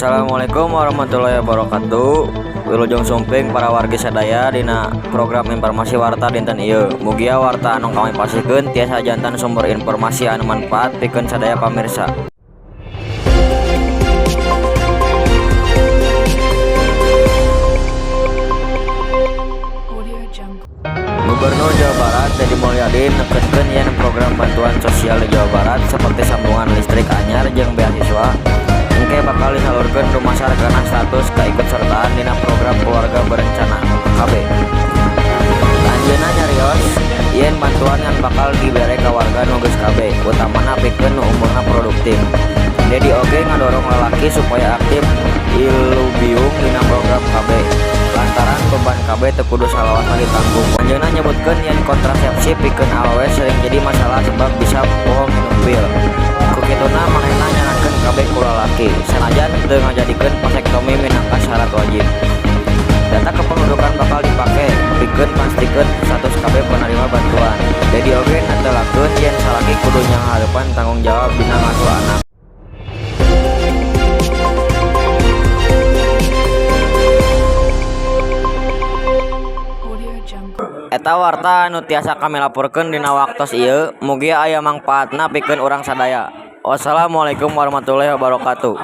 Assalamualaikum warahmatullahi wabarakatuh. Wilujeng sumping para wargi sadaya dina program informasi warta dinten ieu. Mugia warta anu kami pasihkeun tiasa janten sumber informasi anu manfaat pikeun sadaya pamirsa. Audio Jungle. Gubernur Jawa Barat Dedi Mulyadi nekenkeun yen program bantuan sosial di Jawa Barat seperti sambungan listrik anyar jeung beasiswa engke bakal disalurkeun dumasar kana status keikutsertaan dina program keluarga berencana PKB. Anjeunna nyarios yen bantuan ngan bakal dibere ka warga nu geus KB, utamana pikeun nu umurna produktif. Dedi oge ngadorong lalaki supaya aktif ilubiung dina program KB lantaran beban KB teu kudu salawasna ditanggung. Anjeunna nyebutkeun yen kontrasepsi pikeun awewe sering jadi masalah sebab bisa poho nginum pil. Ku kituna manehna nyarankeun KB ku lalaki sanajan teu ngajadikeun vasektomi minangka syarat wajib. Data kependudukan bakal dipake pikeun mastikeun status KB penerima bantuan. Dedi oge netelakeun yen salaki kudu nyanghareupan tanggung jawab dina ngasuh anak. Audio Jungle. Eta warta anu tiasa kami laporkeun dina waktos ieu, mugia aya mangpaatna pikeun urang sadaya. Wassalamualaikum warahmatullahi wabarakatuh.